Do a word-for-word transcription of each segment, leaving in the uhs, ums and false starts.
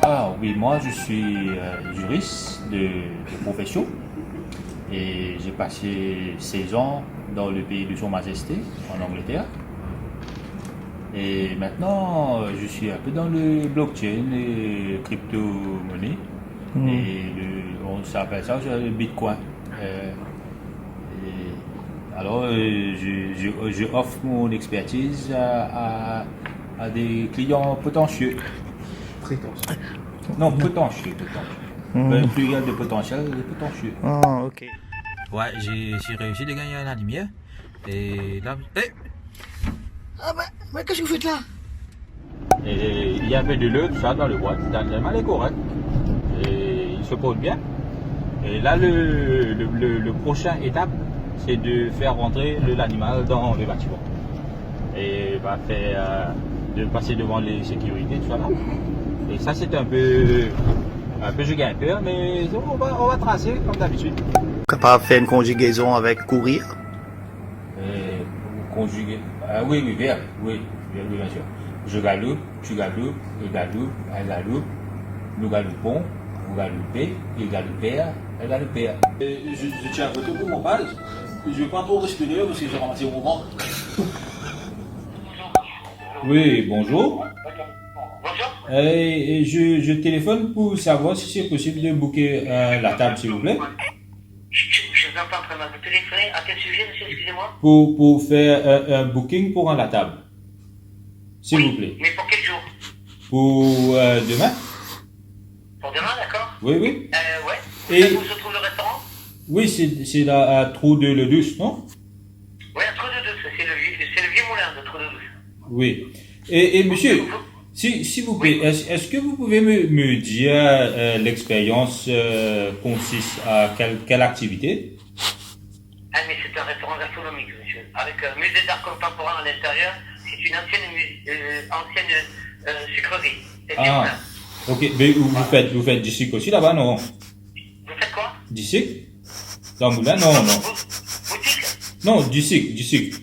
Ah oui, moi je suis euh, juriste de, de profession et j'ai passé seize ans dans le pays de Son Majesté, en Angleterre. Et maintenant, euh, je suis un peu dans le blockchain, les crypto-monnaies. Hmm. Et le, on s'appelle ça le Bitcoin. Euh, et alors, euh, je, je, je offre mon expertise à, à, à des clients potentieux. Prétentieux. Non, potentieux, potentieux. Hmm. Le pluriel de potentiel, c'est potentieux. Ah, ok. Ouais, j'ai j'ai réussi de gagner un anime. Et là, eh, Ah ben, mais qu'est-ce que vous faites là ? Et il y a un peu de l'eau, tout ça, dans le boîte. L'animal est correct. Et il se porte bien. Et là, le, le, le- le prochain étape, c'est de faire rentrer le- l'animal dans le bâtiment. Et bah, faire, euh, de passer devant les sécurités, tout ça là. Et ça, c'est un peu, un peu, je gagne peur, mais on va, on va tracer comme d'habitude. Capable de faire une conjugaison avec courir ? Euh, conjuguer. Ah oui, oui, verbe. Oui, oui, oui, bien sûr. Je galope, tu galopes, il galoupe, elle galoupe, nous galopons, vous galopez, il galopèrent, elle galopèrent. Euh, je, je tiens un peu pour mon page. Je vais pas trop respirer parce que j'ai ramassé mon ventre. Oui, bonjour. Bonjour. Euh, je, je téléphone pour savoir si c'est possible de booker euh, la table, s'il vous plaît. Je, je, je vous entends très mal. Vous téléphonez à quel sujet, monsieur, excusez-moi ? Pour, pour faire un, un booking pour un la table. S'il Oui, vous plaît. Mais pour quel jour ? Pour euh, demain. Pour demain, d'accord. Oui, oui. Euh, ouais. Et Vous savez où se trouve le restaurant ? Oui, c'est c'est la à Trou de l'Eau Douce, non ? Oui, à Trou de Douce. C'est le, vieux- c'est le vieux moulin de Trou de Douce. Oui. Et, et monsieur, Vous- si, s'il vous plaît, Oui. est-ce est-ce que vous pouvez me, me dire euh, l'expérience euh, consiste à quelle, quelle activité ? Ah, mais c'est un restaurant gastronomique, monsieur, avec un musée d'art contemporain à l'intérieur. C'est une ancienne, mu- euh, ancienne euh, sucrerie. C'est bien Ah, ça. Ok. Mais vous, vous faites, vous faites du sucre aussi là-bas, non ? Vous faites quoi ? Du sucre ? Dans le moulin ? Non, non. Bou- Boutique ? Non, du sucre, du sucre.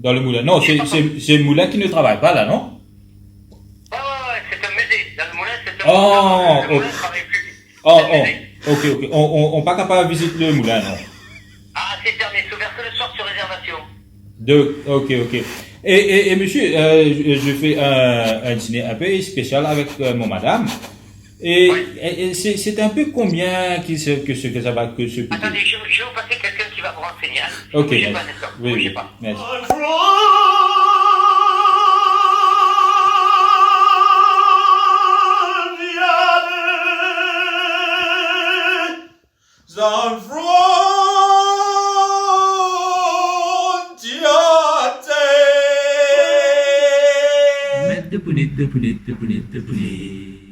Dans le moulin. Non, c'est c'est- c'est le moulin qui ne travaille pas là, non ? Ouais, ouais, ouais, c'est un musée. Dans le moulin, c'est un Oh, musée. Le moulin ok. Ne travaille plus. Oh, C'est un oh, musée. Ok, ok. On, on, on pas capable de visiter le moulin, non ? Ah, c'est fermé. C'est ouvert que le soir sur réservation. De, ok, ok. Et, et, et monsieur, euh, je, je fais un, un dîner un peu spécial avec euh, mon madame. Et, Oui. et, et c'est c'est un peu combien qui se, que ce que ça va que se coûter ? Attendez, je, je vais vous passer quelqu'un qui va vous renseigner, hein. Ok, Bougez pas merci. Un instant. Oui, Bougez oui, pas. Merci. Met de pounit, de pounit, de pounit, de pounit.